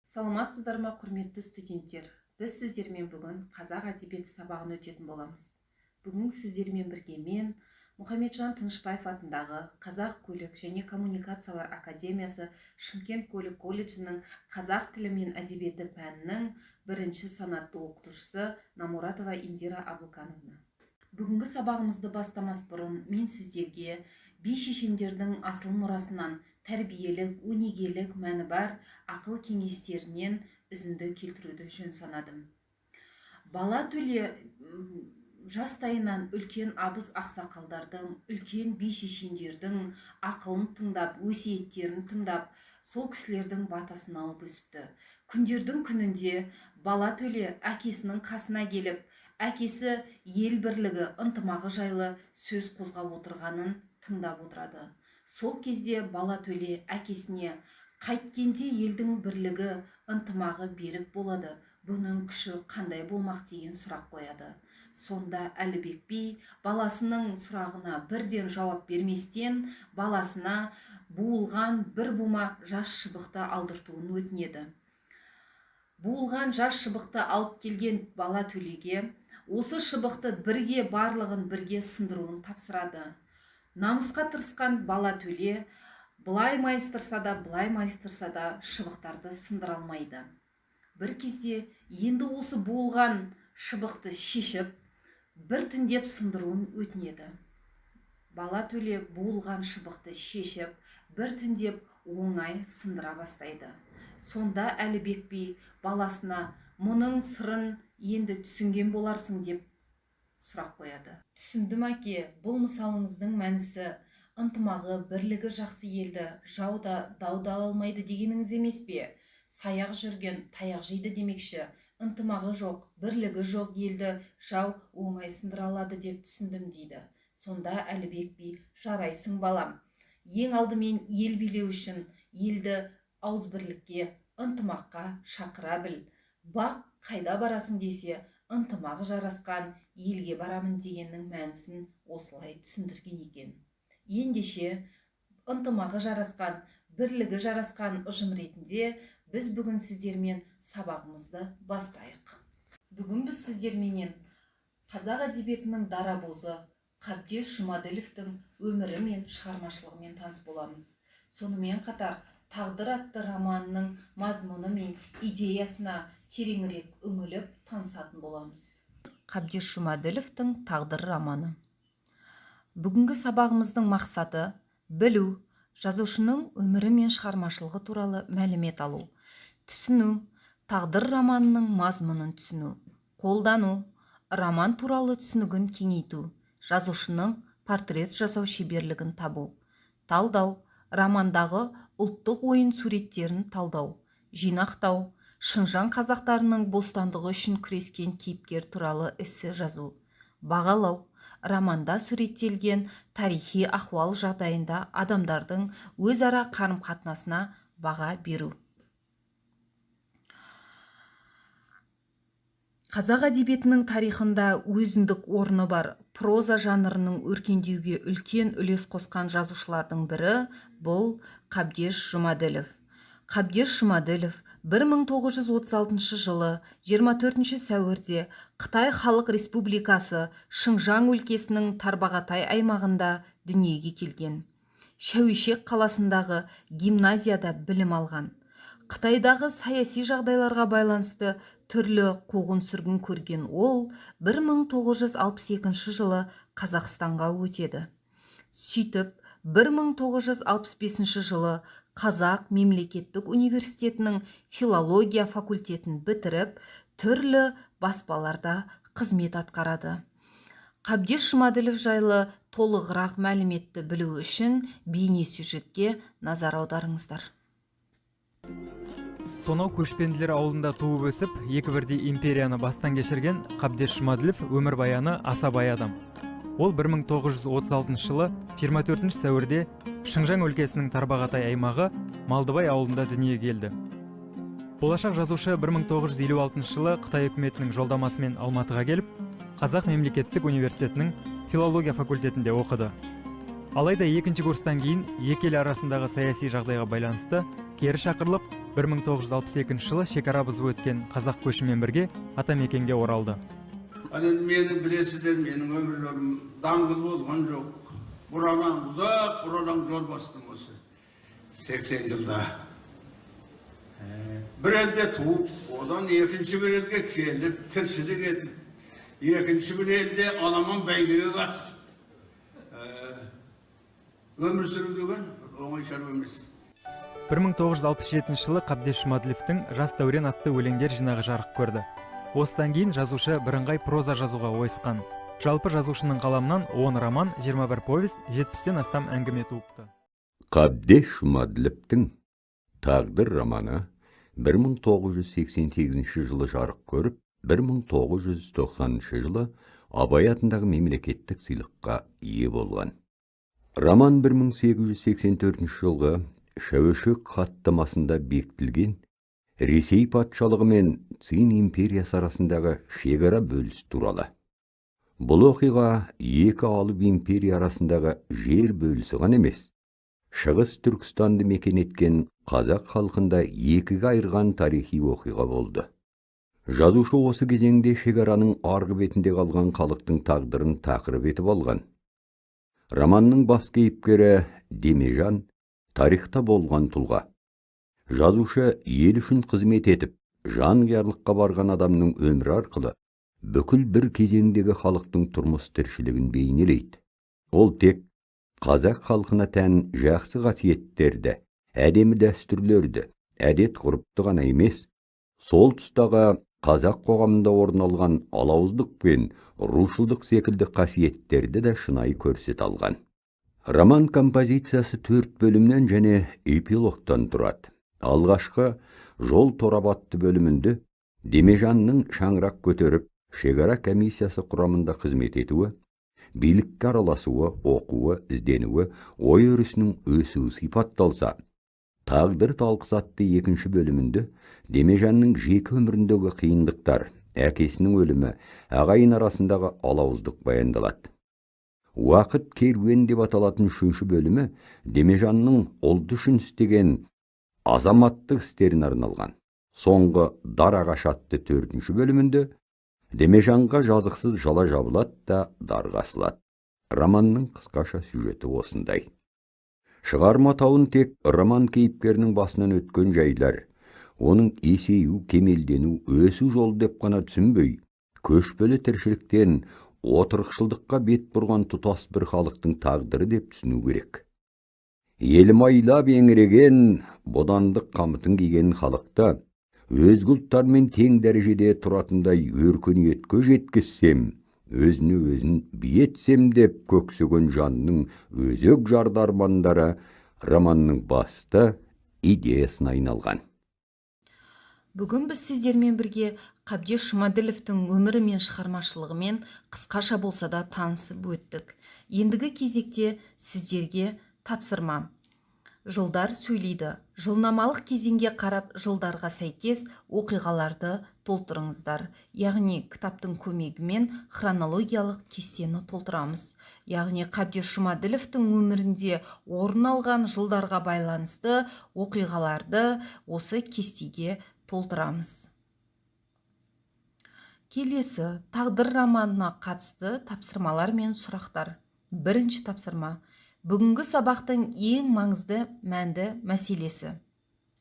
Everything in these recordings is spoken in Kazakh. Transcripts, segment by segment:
Саламатсыздар ма, құрметті студенттер? Біз сіздермен бүгін қазақ әдебиеті сабағын өтетін боламыз. Бүгін сіздермен бірге мен, Мұхамеджан Тынышбаев атындағы Қазақ көлік және коммуникациялар академиясы Шымкент көлік колледжінің қазақ тілі мен әдебиеті пәнінің бірінші санатты оқытушысы Намуратова Индира Абылкановна. Бүгінгі сабағымызды бастамас бұрын мен сіздерге би шешендердің асыл мұрасынан тәрбиелік, өнегелік мәні бар ақыл кеңестерінен үзінді келтіруді жөн санадым. Бала Төле жастайынан үлкен абыз ақсақалдардың, үлкен би шешендердің ақылын тыңдап, өсиеттерін тыңдап, сол кісілердің батасын алып өсіпті. Күндердің күнінде Бала Төле әкесінің қасына келіп, әкесі ел бірлігі, ынтымағы жайлы сөз қозғап отырғанын тыңдап отырады. Сол кезде Бала Төле әкесіне: «Қайткенде елдің бірлігі, ынтымағы берік болады, бұның күші қандай болмақ?» деген сұрақ қояды. Сонда Әлібек би баласының сұрағына бірден жауап берместен, баласына буылған бір бума жас шыбықты алдыртуын өтінеді. Буылған жас шыбықты алып келген Бала Төлеге осы шыбықты бірге, барлығын бірге сындыруын тапсырады. Намысқа тырысқан Бала Төле былай майыстырса да, былай майыстырса да, шыбықтарды сындыра алмайды. Бір кезде енді осы буылған шыбықты шешіп, біртіндеп сындыруын өтінеді. Бала Төле буылған шыбықты шешіп, біртіндеп оңай сындыра бастайды. Сонда Әлібек би баласына: «Мұның сырын енді түсінген боларсың?» деп сұрақ қояды. «Түсіндім, әке. Бұл мысалыңыздың мәнісі ынтымағы, бірлігі жақсы елді жау да, дау да ала алмайды дегеніңіз емес пе? Саяқ жүрген таяқ жейді демекші, ынтымағы жоқ, бірлігі жоқ елді жау оңай сындыра алады деп түсіндім», – дейді. Сонда Әлібек би: «Жарайсың, балам. Ең алдымен ел билеу үшін елді ауызбірлікке, ынтымаққа шақыра біл. Бақ қайда барасың десе, ынтымағы жарасқан елге барамын дегеннің мәнісін осылай түсіндірген екен. Ендеше, ынтымағы жарасқан, бірлігі жарасқан ұжым ретінде біз бүгін сіздермен сабағымызды бастайық. Бүгін біз сіздерменен қазақ әдебиетінің дарабозы Қабдеш Жұмаділовтің өмірі мен шығармашылығымен таныс боламыз. Сонымен қатар «Тағдыр» атты романының мазмұны мен идеясына тереңірек үңіліп танысатын боламыз. Қабдеш Жұмаділовтің «Тағдыр» романы. Бүгінгі сабағымыздың мақсаты: білу, жазушының өмірі мен шығармашылығы туралы мәлімет алу; түсіну, «Тағдыр» романының мазмұнын түсіну; қолдану, роман туралы түсінігін кеңейту, жазушының портрет жасау шеберлігін табу; талдау, романдағы ұлттық ойын суреттерін талдау; жинақтау, Шыңжаң қазақтарының бостандығы үшін күрескен кейіпкер туралы эссе жазу; бағалау, романда суреттелген тарихи ахуал жағдайында адамдардың өзара қарым-қатынасына баға беру. Қазақ әдебиетінің тарихында өзіндік орны бар, проза жанрының өркендеуге үлкен үлес қосқан жазушылардың бірі бұл Қабдеш Жұмаділов. Қабдеш Жұмаділов 1936 жылы 24 сәуірде Қытай Халық Республикасы Шыңжаң өлкесінің Тарбағатай аймағында дүниеге келген. Шәуешек қаласындағы гимназияда білім алған. Қытайдағы саяси жағдайларға байланысты түрлі қуғын-сүргін көрген ол 1962 жылы Қазақстанға өтеді. Сөйтіп, 1965 жылы Қазақ мемлекеттік университетінің филология факультетін бітіріп, түрлі баспаларда қызмет атқарады. Қабдеш Жұмаділов жайлы толығырақ мәліметті білу үшін бейне сюжетке назар аударыңыздар. Сонау көшпенділер ауылында туып өсіп, екі бірдей империяны бастан кешірген Қабдеш Жұмаділов өмірбаяны аса бай адам. Ол 1936 жылы 24 сәуірде Шыңжаң өлкесінің Тарбағатай аймағы Малдыбай ауылында дүниеге келді. Болашақ жазушы 1956 жылы Қытай үкіметінің жолдамасымен Алматыға келіп, Қазақ мемлекеттік университетінің филология факультетінде оқыды. Алайда екінші курстан кейін екі ел арасындағы саяси жағдайға байланысты кері шақырылып, 1962 жылы шекара бұзып өткен қазақ көшімен бірге атамекенге оралды. Ал енді мені білесіздер, менің өмір жолым даңғыл болған жоқ. Бұралаң, ұзақ бұралаң жол бастым осы 80 жылда. Бір елде туып, одан екінші бір елге келіп, тіршілік етіп, екінші бір елде аламан бәйгеге қатысып, өмір сүру деген оңай шаруа емес. 1967 жылы Қабдеш Жұмаділовтің «Жас дәурен» атты өлеңдер жинағы жарық көрді. Осыдан кейін жазушы бірыңғай проза жазуға ойысқан. Жалпы жазушының қаламынан 10 роман, 21 повесть, 70-тен астам әңгіме туыпты. Қабдеш Жұмаділовтің «Тағдыр» романы 1988 жылы жарық көріп, 1990 жылы Абай атындағы мемлекеттік сыйлыққа ие болған. Роман 1884 жылғы Шәуешек хаттамасында бекітілген Ресей патшалығы мен Цин империясы арасындағы шекара бөлісі туралы. Бұл оқиға екі алып империя арасындағы жер бөлісі ғана емес, Шығыс Түркістанды мекен еткен қазақ халқында екіге айырған тарихи оқиға болды. Жазушы осы кезеңде шекараның арғы бетінде қалған халықтың тағдырын тақырып етіп алған. Романның бас кейіпкері Демежан тарихта болған тұлға. Жазушы ел үшін қызмет етіп, жанқиярлыққа барған адамның өмірі арқылы бүкіл бір кезеңдегі халықтың тұрмыс тіршілігін бейнелейді. Ол тек қазақ халқына тән жақсы қасиеттерді, әдемі дәстүрлерді, әдет ғұрыпты ғана емес, сол тұстағы қазақ қоғамында орын алған алауыздық пен рушылдық секілді қасиеттерді де шынайы көрсете алған. Роман композициясы 4 бөлімнен және эпилогтан тұрады. Алғашқы «Жол торап» атты бөлімінде Демежанның шаңырақ көтеріп, шекара комиссиясы құрамында қызмет етуі, билікке араласуы, оқуы, ізденуі, ой өрісінің өсуі сипатталса, «Тағдыр талқысы» атты екінші бөлімінде Демежанның жеке өміріндегі қиындықтар, әкесінің өлімі, ағайын арасындағы алауыздық баяндалады. «Уақыт керуен» деп аталатын үшінші бөлімі Демежанның ұлт үшін істеген азаматтық істеріне арналған. Соңғы «Дар ағаш» атты төртінші бөлімінде Демежанға жазықсыз жала жабылады да дарға асылады. Романның қысқаша сюжеті осындай. Шығарма тауын тек роман кейіпкерінің басынан өткен жайлар, оның есею, кемелдену, өсу жолы деп қана түсінбей, көшпелі тіршіліктен отырықшылдыққа бет бұрған тұтас бір халықтың тағдыры деп түсіну керек. Елім айлап еңіреген, бодандық қамытын киген халықты өзге ұлттармен тең дәрежеде тұратындай өркениетке жеткізсем, өзіне өзін би етсем деп көксеген жанның өзек жарды армандары романның басты идеясына айналған. Бүгін біз сіздермен бірге Қабдеш Жұмаділовтің өмірі мен шығармашылығымен қысқаша болса да танысып өттік. Ендігі кезекте сіздерге тапсырма. Жылдар сөйлейді. Жылнамалық кезеңге қарап, жылдарға сәйкес оқиғаларды толтырыңыздар. Яғни кітаптың көмегімен хронологиялық кестені толтырамыз. Яғни Қабдеш Жұмаділовтің өмірінде орын алған жылдарға байланысты оқиғаларды осы кестеге толтырамыз. Келесі «Тағдыр» романына қатысты тапсырмалар мен сұрақтар. Бірінші тапсырма: бүгінгі сабақтың ең маңызды, мәнді мәселесі.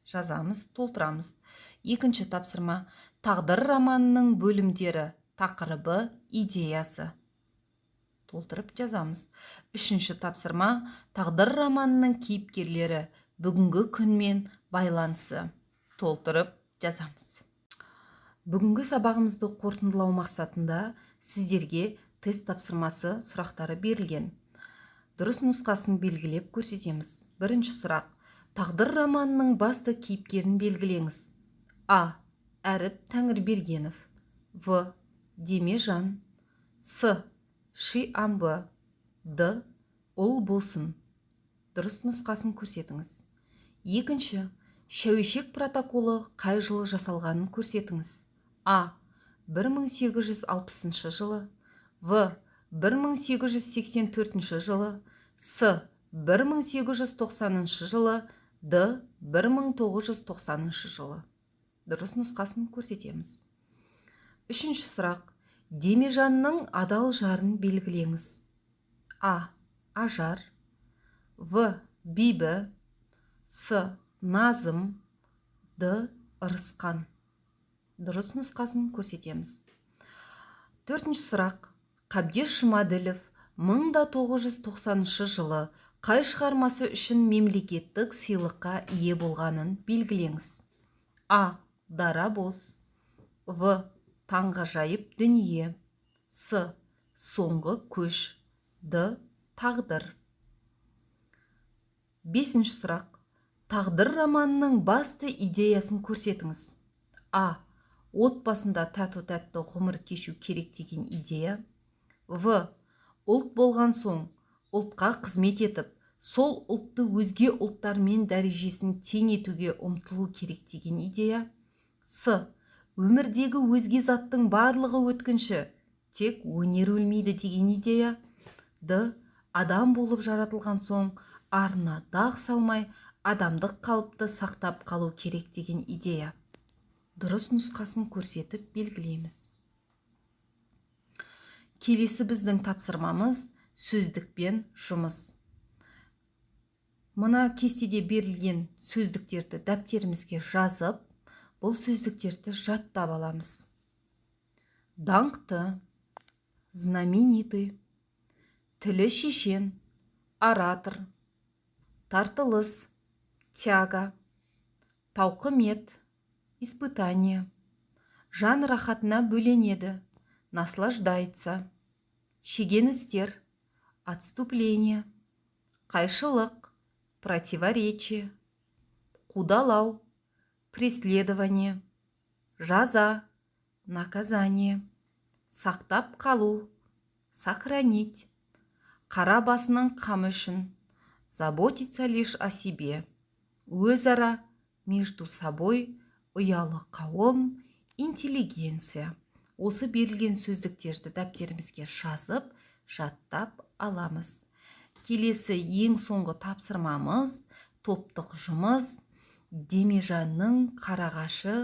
Жазамыз, толтырамыз. Екінші тапсырма: «Тағдыр» романының бөлімдері, тақырыбы, идеясы. Толтырып жазамыз. Үшінші тапсырма: «Тағдыр» романының кейіпкерлері, бүгінгі күнмен байланысы. Толтырып жазамыз. Бүгінгі сабағымызды қорытындылау мақсатында сіздерге тест тапсырмасы сұрақтары берілген. Дұрыс нұсқасын белгілеп көрсетеміз. Бірінші сұрақ: «Тағдыр» романының басты кейіпкерін белгілеңіз. А. Әріп Тәңірбергенов, В. Демежан, С. Ши Амбы, Д. Ұлбосын. Дұрыс нұсқасын көрсетіңіз. Екінші: Шәуешек протоколы қай жылы жасалғанын көрсетіңіз. А. 1860 жылы, В. 1884 жылы. С. 1890 жылы, Д. 1990 жылы. Дұрыс нұсқасын көрсетеміз. Үшінші сұрақ. Демежанның адал жарын белгілеңіз. А. Ажар. В. Бибі. С. Назым. Д. Ырысқан. Дұрыс нұсқасын көрсетеміз. Төртінші сұрақ. Қабдеш Жұмаділов 1990 жылы қай шығармасы үшін мемлекеттік сыйлыққа ие болғанын белгілеңіз. А. Дарабоз. В. Таңғажайып дүние. С. Соңғы көш. Д. Тағдыр. Бесінші сұрақ. Тағдыр романының басты идеясын көрсетіңіз. А. Отбасында тату тәтті ғұмыр кешу керек деген идея. В. Ұлт болған соң, ұлтқа қызмет етіп, сол ұлтты өзге ұлттармен дәрежесін тең етуге ұмтылу керек деген идея. С. Өмірдегі өзге заттың барлығы өткінші, тек өнер өлмейді деген идея. Д. Адам болып жаратылған соң, арына дақ салмай, адамдық қалыпты сақтап қалу керек деген идея. Дұрыс нұсқасын көрсетіп белгілейміз. Келесі біздің тапсырмамыз – сөздікпен жұмыс. Мына кестеде берілген сөздіктерді дәптерімізге жазып, бұл сөздіктерді жаттап аламыз. Даңқты – знаменитый, тілі шешен – оратор, тартылыс – тяга, тауқымет – испытание, жан рахатына бөленеді – наслаждается, шегіністер – отступление, қайшылық – противоречие, қудалау – преследование, жаза – наказание, сақтап қалу – сохранить, қара басының қамы үшін – заботиться лишь о себе, өзара – между собой, ұялы қауым – интеллигенция. Осы берілген сөздіктерді дәптерімізге жазып, жаттап аламыз. Келесі, ең соңғы тапсырмамыз – топтық жұмыс. Демежанның қарағашы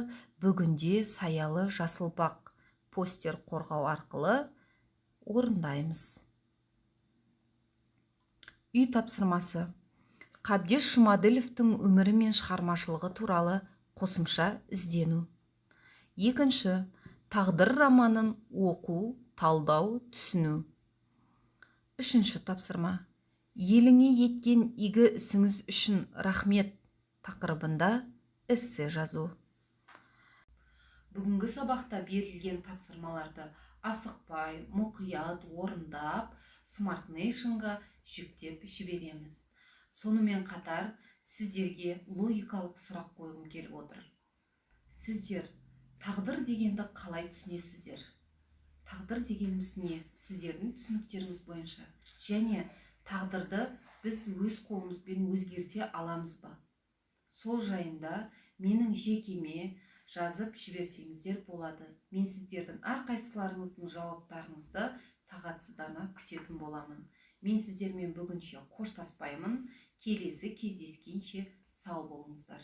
бүгінде саялы жасыл бақ. Постер қорғау арқылы орындаймыз. Үй тапсырмасы: Қабдеш Жұмаділовтің өмірі мен шығармашылығы туралы қосымша іздену. Екінші, Тағдыр романын оқу, талдау, түсіну. Үшінші тапсырма: Еліңе еткен игі ісіңіз үшін рахмет тақырыбында эссе жазу. Бүгінгі сабақта берілген тапсырмаларды асықпай, мұқият орындап, Smart Nationға жүктеп жібереміз. Сонымен қатар сіздерге логикалық сұрақ қойғым келіп отыр. Сіздер тағдыр дегенді қалай түсінесіздер? Тағдыр дегеніміз не сіздердің түсініктеріңіз бойынша? Және тағдырды біз өз қолымызбен өзгерте аламыз ба? Сол жайында менің жекеме жазып жіберсеңіздер болады. Мен сіздердің әрқайсыларыңыздың жауаптарыңызды тағатсыздана күтетін боламын. Мен сіздермен бүгінше қоштаспаймын. Келесі кездескенше сау болыңыздар.